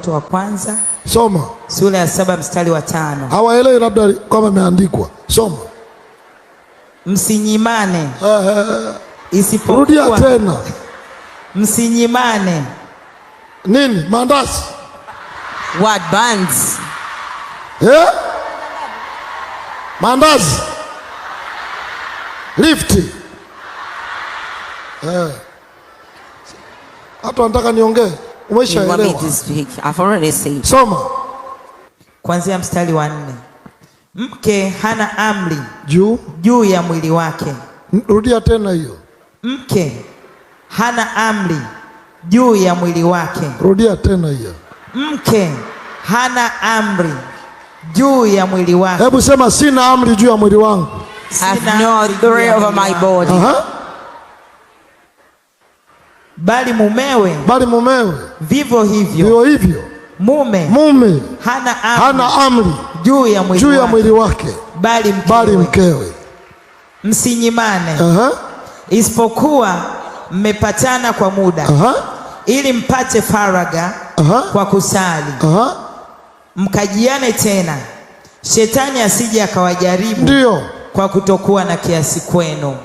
Wakorinto wa kwanza Soma. Sura ya 7 mstari wa 5. Hawaelewi labda kama imeandikwa. Soma. Msinyimane Rudia isipokuwa tena. Msinyimane. Nini? Mandazi. What, buns? Eh? Mandazi. Lifti. Eh. Hata nataka niongee. You want me Umeshaelewa. To speak? I've already said. Soma. Kuanzia mstari wa 4. Mke hana amri Juu. Juu ya mwili wake. Rudia tena hiyo. Mke hana amri juu ya mwili wake. Rudia tena hiyo. Mke hana amri juu ya mwili wake. Hebu sema, sina amri juu ya mwili wangu. I have Sina no amri juu authority ya over mwili my wangu. body. Bali mumewe Bali mumewe vivyo hivyo. Vivyo hivyo. Mume Mume hana amri hana amri juu ya mwili juu ya wake, mwili wake, bali bali mkewe. Mkewe. Msinyimane isipokuwa mmepatana kwa muda ili mpate faraga kwa kusali, mkajiane tena, shetani asije akawajaribu Ndio. Kwa kutokuwa na kiasi kwenu.